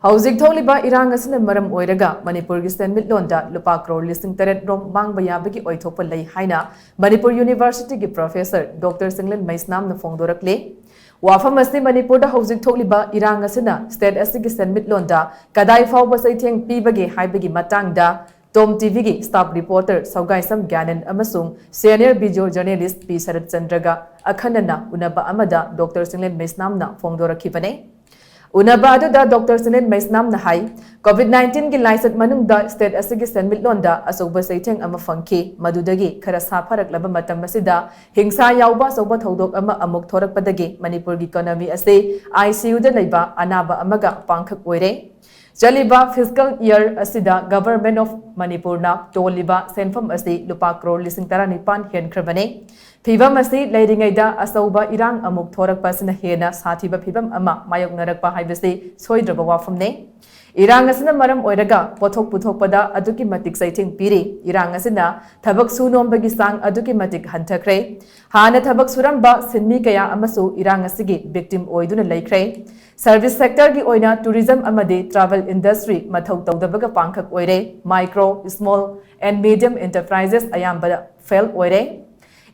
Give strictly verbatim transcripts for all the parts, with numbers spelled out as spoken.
ꯍꯧꯖꯤꯛ ꯊꯣꯛꯂꯤꯕ ꯏꯔꯥꯡ ꯑꯁꯤꯅ ꯃꯔꯝ ꯑꯣꯏꯔꯒ ꯃꯅꯤꯄꯨꯔꯒꯤ ꯁꯦꯟꯃꯤꯠꯂꯣꯟꯗ ꯂꯨꯄꯥ ꯀ꯭ꯔꯣꯔ ꯂꯤꯁꯤꯡ ꯇꯔꯦꯠ ꯔꯣꯝ ꯃꯥꯡꯕ ꯌꯥꯕꯒꯤ ꯑꯣꯏꯊꯣꯛꯄ ꯂꯩ ꯍꯥꯏꯅ ꯃꯅꯤꯄꯨꯔ ꯌꯨꯅꯤꯚꯔꯁꯤꯇꯤꯒꯤ ꯄ꯭ꯔꯣꯐꯦꯁꯔ ꯗꯣꯛꯇꯔ ꯆꯤꯡꯂꯦꯟ ꯃꯩꯁꯅꯥꯝꯅ ꯐꯣꯡꯗꯣꯔꯛꯂꯤ꯫ ꯋꯥꯐꯝ ꯑꯁꯤ ꯃꯅꯤꯄꯨꯔꯗ ꯍꯧꯖꯤꯛ ꯊꯣꯛꯂꯤꯕ ꯏꯔꯥꯡ ꯑꯁꯤꯅ ꯁ꯭ꯇꯦꯠ ꯑꯁꯤꯒꯤ ꯁꯦꯟꯃꯤꯠꯂꯣꯟꯗ ꯀꯗꯥꯏ ꯐꯥꯎꯕ ꯆꯩꯊꯦꯡ ꯄꯤꯕꯒꯦ ꯍꯥꯏꯕꯒꯤ ꯃꯇꯥꯡꯗ ꯇꯣꯝ ꯇꯤꯚꯤꯒꯤ ꯁ꯭ꯇꯥꯐ ꯔꯤꯄꯣꯔꯇꯔ ꯁꯧꯒꯥꯏꯁꯝ ꯒ꯭ꯌꯥꯅꯟ ꯑꯃꯁꯨꯡ ꯁꯦꯅꯤꯌꯔ ꯚꯤꯖꯨꯑꯦꯜ ꯖꯔꯅꯦꯂꯤꯁ ꯄꯤ ꯁꯔꯠ ꯆꯟꯗ꯭ꯔꯒ ꯑꯈꯟꯅꯅ ꯎꯅꯕ ꯑꯃꯗ ꯗꯣꯛꯇꯔ ꯆꯤꯡꯂꯦꯟ ꯃꯩꯁꯅꯥꯝꯅ ꯐꯣꯡꯗꯣꯔꯛꯈꯤꯕꯅꯤ꯫ ꯎꯅꯕ ꯑꯗꯨꯗ ꯗꯣꯛꯇꯔ ꯁꯤꯅꯦꯟ ꯃꯩꯁꯅꯥꯝꯅ ꯍꯥꯏ, ꯀꯣꯚꯤꯗ ꯅꯥꯏꯟꯇꯤꯟꯒꯤ ꯂꯥꯏꯆꯠ ꯃꯅꯨꯡꯗ ꯁ꯭ꯇꯦꯠ ꯑꯁꯤꯒꯤ ꯁꯦꯟꯃꯤꯠꯂꯣꯟꯗ ꯑꯆꯧꯕ ꯆꯩꯊꯦꯡ ꯑꯃ ꯐꯪꯈꯤ꯫ ꯃꯗꯨꯗꯒꯤ ꯈꯔ ꯁꯥꯐꯔꯛꯂꯕ ꯃꯇꯝ ꯑꯁꯤꯗ ꯍꯤꯡꯁꯥ ꯌꯥꯎꯕ ꯑꯆꯧꯕ ꯊꯧꯗꯣꯛ ꯑꯃ ꯑꯃꯨꯛ ꯊꯣꯔꯛꯄꯗꯒꯤ ꯃꯅꯤꯄꯨꯔꯒꯤ ꯏꯀꯣꯅꯣꯃꯤ ꯑꯁꯤ ICUꯗ ꯂꯩꯕ ꯑꯅꯥꯕ ꯑꯃꯒ ꯄꯥꯡꯈꯛ ꯑꯣꯏꯔꯦ꯫ ꯆꯠꯂꯤꯕ ꯐꯤꯁꯀꯜ ꯏꯌꯔ ꯑꯁꯤꯗ ꯒꯚꯔꯟꯃꯦꯟꯠ ꯑꯣꯐ ꯃꯅꯤꯄꯨꯔꯅ ꯇꯣꯜꯂꯤꯕ ꯁꯦꯟꯐꯝ ꯑꯁꯤ ꯂꯨꯄꯥ ꯀ꯭ꯔꯣꯔ ꯂꯤꯁꯤꯡ ꯇꯔꯥꯅꯤꯄꯥꯟ ꯍꯦꯟꯈ꯭ꯔꯕꯅꯤ꯫ ꯐꯤꯚꯝ ꯑꯁꯤ ꯂꯩꯔꯤꯉꯩꯗ ꯑꯆꯧꯕ ꯏꯔꯥꯡ ꯑꯃꯨꯛ ꯊꯣꯔꯛꯄ ꯑꯁꯤꯅ ꯍꯦꯟꯅ ꯁꯥꯊꯤꯕ ꯐꯤꯚꯝ ꯑꯃ ꯃꯥꯌꯣꯛꯅꯔꯛꯄ ꯍꯥꯏꯕꯁꯤ ꯁꯣꯏꯗ꯭ꯔꯕ ꯋꯥꯐꯝꯅꯤ꯫ ꯏꯔꯥꯡ ꯑꯁꯤꯅ ꯃꯔꯝ ꯑꯣꯏꯔꯒ ꯄꯣꯠꯊꯣꯛ ꯄꯨꯊꯣꯛꯄꯗ ꯑꯗꯨꯛꯀꯤ ꯃꯇꯤꯛ ꯆꯩꯊꯦꯡ ꯄꯤꯔꯤ꯫ ꯏꯔꯥꯡ ꯑꯁꯤꯅ ꯊꯕꯛ ꯁꯨ ꯅꯣꯝꯕꯒꯤ ꯆꯥꯡ ꯑꯗꯨꯛꯀꯤ ꯃꯇꯤꯛ ꯍꯟꯊꯈ꯭ꯔꯦ꯫ ꯍꯥꯟꯅ ꯊꯕꯛ ꯁꯨꯔꯝꯕ ꯁꯤꯟꯃꯤ ꯀꯌꯥ ꯑꯃꯁꯨ ꯏꯔꯥꯡ ꯑꯁꯤꯒꯤ ꯚꯤꯛꯇꯤꯝ ꯑꯣꯏꯗꯨꯅ ꯂꯩꯈ꯭ꯔꯦ꯫ ꯁꯔꯚꯤꯁ ꯁꯦꯛꯇꯔꯒꯤ ꯑꯣꯏꯅ ꯇꯨꯔꯤꯖꯝ ꯑꯃꯗꯤ ꯇ꯭ꯔꯥꯚꯦꯜ ꯏꯟꯗꯁꯇ꯭ꯔꯤ ꯃꯊꯧ ꯇꯧꯗꯕꯒ ꯄꯥꯡꯈꯛ ꯑꯣꯏꯔꯦ꯫ Micro, Small and Medium Enterprises ꯑꯌꯥꯝꯕ ꯐꯦꯜ ꯑꯣꯏꯔꯦ꯫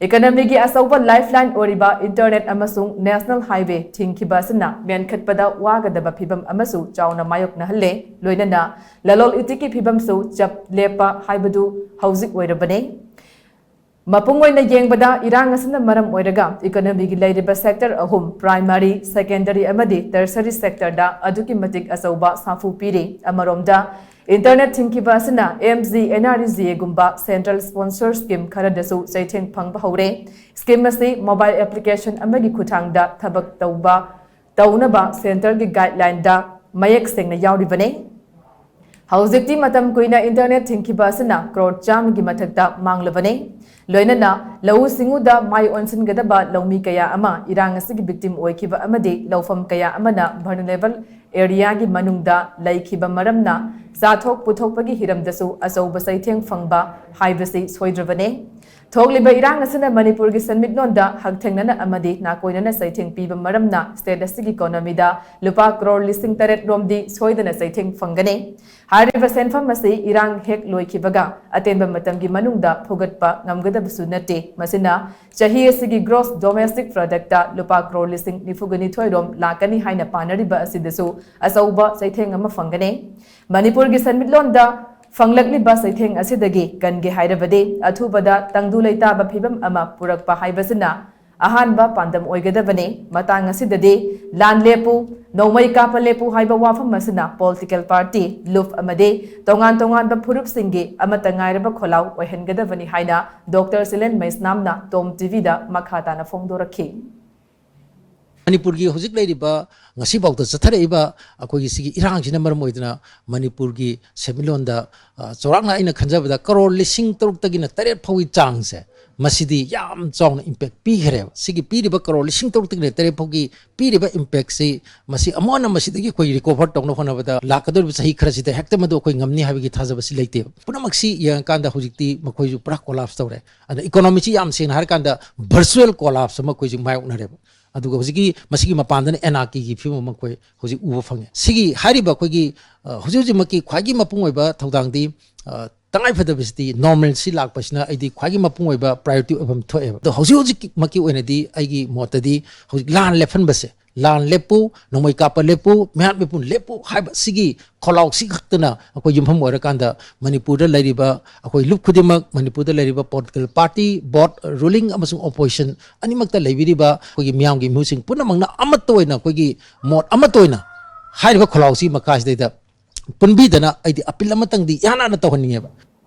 ꯏꯀꯣꯅꯣꯃꯤꯒꯤ ꯑꯆꯧꯕ ꯂꯥꯏꯐꯂꯥꯏꯟ ꯑꯣꯏꯔꯤꯕ ꯏꯟꯇꯔꯅꯦꯠ ꯑꯃꯁꯨꯡ ꯅꯦꯁꯅꯦꯜ ꯍꯥꯏꯋꯦ ꯊꯤꯡꯈꯤꯕ ꯑꯁꯤꯅ ꯃꯦꯟꯈꯠꯄꯗ ꯋꯥꯒꯗꯕ ꯐꯤꯚꯝ ꯑꯃꯁꯨ ꯆꯥꯎꯅ ꯃꯥꯌꯣꯛꯅꯍꯜꯂꯦ꯫ ꯂꯣꯏꯅꯅ ꯂꯂꯣꯜ ꯏꯇꯤꯛꯀꯤ ꯐꯤꯚꯝꯁꯨ ꯆꯞ ꯂꯦꯞꯄ ꯍꯥꯏꯕꯗꯨ ꯍꯧꯖꯤꯛ ꯑꯣꯏꯔꯕꯅꯤ꯫ ꯃꯄꯨꯡ ꯑꯣꯏꯅ ꯌꯦꯡꯕꯗ ꯏꯔꯥꯡ ꯑꯁꯤꯅ ꯃꯔꯝ ꯑꯣꯏꯔꯒ ꯏꯀꯣꯅꯣꯃꯤꯒꯤ ꯂꯩꯔꯤꯕ ꯁꯦꯛꯇꯔ ꯑꯍꯨꯝ, ꯄ꯭ꯔꯥꯏꯃꯥꯔꯤ, ꯁꯦꯀꯦꯟꯗꯔꯤ ꯑꯃꯗꯤ ꯇꯔꯁꯔꯤ ꯁꯦꯛꯇꯔꯗ ꯑꯗꯨꯛꯀꯤ ꯃꯇꯤꯛ ꯑꯆꯧꯕ ꯁꯥꯐꯨ ꯄꯤꯔꯤ꯫ ꯑꯃꯔꯣꯝꯗ ꯏꯟꯇꯔꯅꯦꯠ ꯊꯤꯡꯈꯤꯕ ꯑꯁꯤꯅ MGNREGAꯒꯨꯝꯕ ꯁꯦꯟꯇ꯭ꯔꯦꯜ ꯁ꯭ꯄꯣꯟꯁꯔ ꯁ꯭ꯀꯤꯝ ꯈꯔꯗꯁꯨ ꯆꯩꯊꯦꯡ ꯐꯪꯕ ꯍꯧꯔꯦ꯫ ꯁ꯭ꯀꯤꯝ ꯑꯁꯤ ꯃꯣꯕꯥꯏꯜ ꯑꯦꯄ꯭ꯂꯤꯀꯦꯁꯟ ꯑꯃꯒꯤ ꯈꯨꯠꯊꯥꯡꯗ ꯊꯕꯛ ꯇꯧꯕ ꯇꯧꯅꯕ ꯁꯦꯟꯇꯔꯒꯤ ꯒꯥꯏꯗꯂꯥꯏꯟꯗ ꯃꯌꯦꯛ ꯁꯦꯡꯅ ꯌꯥꯎꯔꯤꯕꯅꯤ꯫ ꯍꯧꯖꯤꯛꯇꯤ ꯃꯇꯝ ꯀꯨꯏꯅ ꯏꯟꯇꯔꯅꯦꯠ ꯊꯤꯡꯈꯤꯕ ꯑꯁꯤꯅ ꯀ꯭ꯔꯣꯔ ꯆꯥꯝꯃꯒꯤ ꯃꯊꯛꯇ ꯃꯥꯡꯂꯕꯅꯤ꯫ ꯂꯣꯏꯅꯅ ꯂꯧꯎ ꯁꯤꯡꯎꯗ ꯃꯥꯏ ꯑꯣꯟꯁꯤꯟꯒꯗꯕ ꯂꯧꯃꯤ ꯀꯌꯥ ꯑꯃ ꯏꯔꯥꯡ ꯑꯁꯤꯒꯤ ꯚꯤꯛꯇꯤꯝ ꯑꯣꯏꯈꯤꯕ ꯑꯃꯗꯤ ꯂꯧꯐꯝ ꯀꯌꯥ ꯑꯃꯅ ꯚꯜꯅꯔꯦꯕꯜ ꯑꯦꯔꯤꯌꯥꯒꯤ ꯃꯅꯨꯡꯗ ꯂꯩꯈꯤꯕ ꯃꯔꯝꯅ ꯆꯥꯊꯣꯛ ꯄꯨꯊꯣꯛꯄꯒꯤ ꯍꯤꯔꯝꯗꯁꯨ ꯑꯆꯧꯕ ꯆꯩꯊꯦꯡ ꯐꯪꯕ ꯍꯥꯏꯕꯁꯤ ꯁꯣꯏꯗ꯭ꯔꯕꯅꯤ꯫ ꯊꯣꯛꯂꯤꯕ ꯏꯔꯥꯡ ꯑꯁꯤꯅ ꯃꯅꯤꯄꯨꯔꯒꯤ ꯁꯦꯟꯃꯤꯠꯂꯣꯟꯗ ꯍꯛꯊꯦꯡꯅꯅ ꯑꯃꯗꯤ ꯅꯥꯀꯣꯏꯅꯅ ꯆꯩꯊꯦꯡ ꯄꯤꯕ ꯃꯔꯝꯅ state ꯑꯁꯤꯒꯤ economyꯗ ꯂꯨꯄꯥ ꯀ꯭ꯔꯣꯔ ꯂꯤꯁꯤꯡ ꯇꯔꯦꯠ ꯔꯣꯝꯗꯤ ꯁꯣꯏꯗꯅ ꯆꯩꯊꯦꯡ ꯐꯪꯒꯅꯤ꯫ ꯍꯥꯏꯔꯤꯕ ꯁꯦꯟꯐꯝ ꯑꯁꯤ ꯏꯔꯥꯡ ꯍꯦꯛ ꯂꯣꯏꯈꯤꯕꯒ ꯑꯇꯦꯟꯕ ꯃꯇꯝꯒꯤ ꯃꯅꯨꯡꯗ ꯐꯨꯒꯠꯄ ꯉꯝꯒꯗꯕꯁꯨ ꯅꯠꯇꯦ꯫ ꯃꯁꯤꯅ ꯆꯍꯤ ꯑꯁꯤꯒꯤ gross domestic productꯇ ꯂꯨꯄꯥ ꯀ꯭ꯔꯣꯔ ꯂꯤꯁꯤꯡ ꯅꯤꯐꯨꯒ ꯅꯤꯊꯣꯏ ꯔꯣꯝ ꯂꯥꯛꯀꯅꯤ ꯍꯥꯏꯅ ꯄꯥꯅꯔꯤꯕ ꯑꯁꯤꯗꯁꯨ ꯑꯆꯧꯕ ꯆꯩꯊꯦꯡ ꯑꯃ ꯐꯪꯒꯅꯤ꯫ ꯃꯅꯤꯄꯨꯔꯒꯤ ꯁꯦꯟꯃꯤꯠꯂꯣꯟꯗ ꯐꯪꯂꯛꯂꯤꯕ ꯆꯩꯊꯦꯡ ꯑꯁꯤꯗꯒꯤ ꯀꯟꯒꯦ ꯍꯥꯏꯔꯕꯗꯤ ꯑꯊꯨꯕꯗ ꯇꯪꯗꯨ ꯂꯩꯇꯥꯕ ꯐꯤꯕꯝ ꯑꯃ ꯄꯨꯔꯛꯄ ꯍꯥꯏꯕꯁꯤꯅ ꯑꯍꯥꯟꯕ ꯄꯥꯟꯗꯝ ꯑꯣꯏꯒꯗꯕꯅꯤ꯫ ꯃꯇꯥꯡ ꯑꯁꯤꯗꯗꯤ ꯂꯥꯟ ꯂꯦꯞꯄꯨ, ꯅꯣꯡꯃꯩ ꯀꯥꯞꯄ ꯂꯦꯞꯄꯨ ꯍꯥꯏꯕ ꯋꯥꯐꯝ ꯑꯁꯤꯅ political party, ꯂꯨꯞ ꯑꯃꯗꯤ ꯇꯣꯉꯥꯟ ꯇꯣꯉꯥꯟꯕ ꯐꯨꯔꯨꯞꯁꯤꯡꯒꯤ ꯑꯃꯠꯇ ꯉꯥꯏꯔꯕ ꯈꯣꯜꯂꯥꯎ ꯑꯣꯏꯍꯟꯒꯗꯕꯅꯤ ꯍꯥꯏꯅ Doctor ꯁꯤꯂꯦꯟ ꯃꯩꯁꯅꯥꯝꯅ ꯇꯣꯝ ꯇꯤꯚꯤꯗ ꯃꯈꯥ ꯇꯥꯅ ꯐꯣꯡꯗꯣꯔꯛꯈꯤ꯫ ꯃꯅꯤꯄꯨꯔꯒꯤ ꯍꯧꯖꯤꯛ ꯂꯩꯔꯤꯕ, ꯉꯁꯤꯐꯥꯎꯗ ꯆꯠꯊꯔꯛꯏꯕ ꯑꯩꯈꯣꯏꯒꯤ ꯁꯤꯒꯤ ꯏꯔꯥꯡꯁꯤꯅ ꯃꯔꯝ ꯑꯣꯏꯗꯨꯅ ꯃꯅꯤꯄꯨꯔꯒꯤ ꯁꯦꯟꯃꯤꯠꯂꯣꯟꯗ, ꯑ, ꯆꯥꯎꯔꯥꯛꯅ ꯑꯩꯅ ꯈꯟꯖꯕꯗ ꯀꯔꯣꯔ ꯂꯤꯁꯤꯡ ꯇꯔꯨꯛꯇꯒꯤꯅ ꯇꯔꯦꯠ ꯐꯥꯎꯒꯤ ꯆꯥꯡꯁꯦ, ꯃꯁꯤꯗꯤ ꯌꯥꯝ ꯆꯥꯎꯅ impact ꯄꯤꯈ꯭ꯔꯦꯕ꯫ ꯁꯤꯒꯤ ꯄꯤꯔꯤꯕ ꯀꯔꯣꯔ ꯂꯤꯁꯤꯡ ꯇꯔꯨꯛꯇꯒꯤꯅ ꯇꯔꯦꯠ ꯐꯥꯎꯒꯤ ꯄꯤꯔꯤꯕ impactꯁꯤ, ꯃꯁꯤ ꯑꯃꯨꯛ ꯍꯟꯅ ꯃꯁꯤꯗꯒꯤ ꯑꯩꯈꯣꯏ recover ꯇꯧꯅꯕ ꯍꯣꯠꯅꯕꯗ ꯂꯥꯛꯀꯗꯧꯔꯤꯕ ꯆꯍꯤ ꯈꯔꯁꯤꯗ ꯍꯦꯛꯇ ꯃꯗꯨ ꯑꯩꯈꯣꯏ ꯉꯝꯅꯤ ꯍꯥꯏꯕꯒꯤ ꯊꯥꯖꯕꯁꯤ ꯂꯩꯇꯦꯕ꯫ ꯄꯨꯝꯅꯃꯛꯁꯤ ꯌꯦꯡꯉꯀꯥꯟꯗ ꯍꯧꯖꯤꯛꯇꯤ ꯃꯈꯣꯏꯁꯨ ꯄꯨꯔꯥ collapse ꯇꯧꯔꯦ꯫ ꯑꯗ economyꯁꯤ ꯌꯥꯝ ꯁꯦꯡꯅ ꯍꯥꯏꯔꯀꯥꯟꯗ virtual collapse ꯑꯃ ꯑꯩꯈꯣꯏ ꯍꯧꯖꯤꯛ ꯃꯥꯌꯣꯛꯅꯔꯦꯕ꯫ ꯑꯗꯨꯒ ꯍꯧꯖꯤꯛꯀꯤ ꯃꯁꯤꯒꯤ ꯃꯄꯥꯟꯗꯅ anarchyꯒꯤ ꯐꯤꯕꯝ ꯑꯃ ꯑꯩꯈꯣꯏ ꯍꯧꯖꯤꯛ ꯎꯕ ꯐꯪꯉꯦ꯫ ꯁꯤꯒꯤ ꯍꯥꯏꯔꯤꯕ ꯑꯩꯈꯣꯏꯒꯤ, ꯑ, ꯍꯧꯖꯤꯛ ꯍꯧꯖꯤꯛꯃꯛꯀꯤ ꯈ꯭ꯋꯥꯏꯒꯤ ꯃꯄꯨꯡ ꯑꯣꯏꯕ ꯊꯧꯗꯥꯡꯗꯤ, ꯑ, ꯇꯉꯥꯏꯐꯗꯕꯁꯤꯗꯤ normalcy ꯂꯥꯛꯄꯁꯤꯅ ꯑꯩꯗꯤ ꯈ꯭ꯋꯥꯏꯒꯤ ꯃꯄꯨꯡ ꯑꯣꯏꯕ priority ꯑꯣꯏꯐꯝ ꯊꯣꯛꯑꯦꯕ꯫ ꯑꯗꯣ ꯍꯧꯖꯤꯛ ꯍꯧꯖꯤꯛꯃꯛꯀꯤ ꯑꯣꯏꯅꯗꯤ ꯑꯩꯒꯤ ꯃꯣꯠꯇꯗꯤ ꯍꯧꯖꯤꯛ ꯂꯥꯟ ꯂꯦꯞꯍꯟꯕꯁꯦ, ꯂꯥꯟ ꯂꯦꯞꯄꯨ, ꯅꯣꯡꯃꯩ ꯀꯥꯞꯄ ꯂꯦꯞꯄꯨ, ꯃꯤꯍꯥꯠ ꯃꯤꯄꯨꯟ ꯂꯦꯞꯄꯨ ꯍꯥꯏꯕ ꯁꯤꯒꯤ ꯈꯣꯜꯂꯥꯎꯁꯤ ꯈꯛꯇꯅ ꯑꯩꯈꯣꯏ ꯌꯨꯝꯐꯝ ꯑꯣꯏꯔꯀꯥꯟꯗ ꯃꯅꯤꯄꯨꯔꯗ ꯂꯩꯔꯤꯕ ꯑꯩꯈꯣꯏ ꯂꯨꯞ ꯈꯨꯗꯤꯡꯃꯛ, ꯃꯅꯤꯄꯨꯔꯗ ꯂꯩꯔꯤꯕ political party, both ruling ꯑꯃꯁꯨꯡ opposition ꯑꯅꯤꯃꯛꯇ ꯂꯩꯕꯤꯔꯤꯕ ꯑꯩꯈꯣꯏꯒꯤ ꯃꯤꯌꯥꯝꯒꯤ ꯃꯤꯍꯨꯠꯁꯤꯡ ꯄꯨꯝꯅꯃꯛꯅ ꯑꯃꯠꯇ ꯑꯣꯏꯅ, ꯑꯩꯈꯣꯏꯒꯤ ꯃꯣꯠ ꯑꯃꯠꯇ ꯑꯣꯏꯅ ꯍꯥꯏꯔꯤꯕ ꯈꯣꯜꯂꯥꯎꯁꯤ ꯃꯈꯥꯁꯤꯗꯩꯗ ꯄꯨꯟꯕꯤꯗꯅ ꯑꯩꯗꯤ appeal ꯑꯃꯇꯪꯗꯤ ꯏꯍꯥꯟ ꯍꯥꯟꯅ ꯇꯧꯍꯟꯅꯤꯡꯉꯦꯕ꯫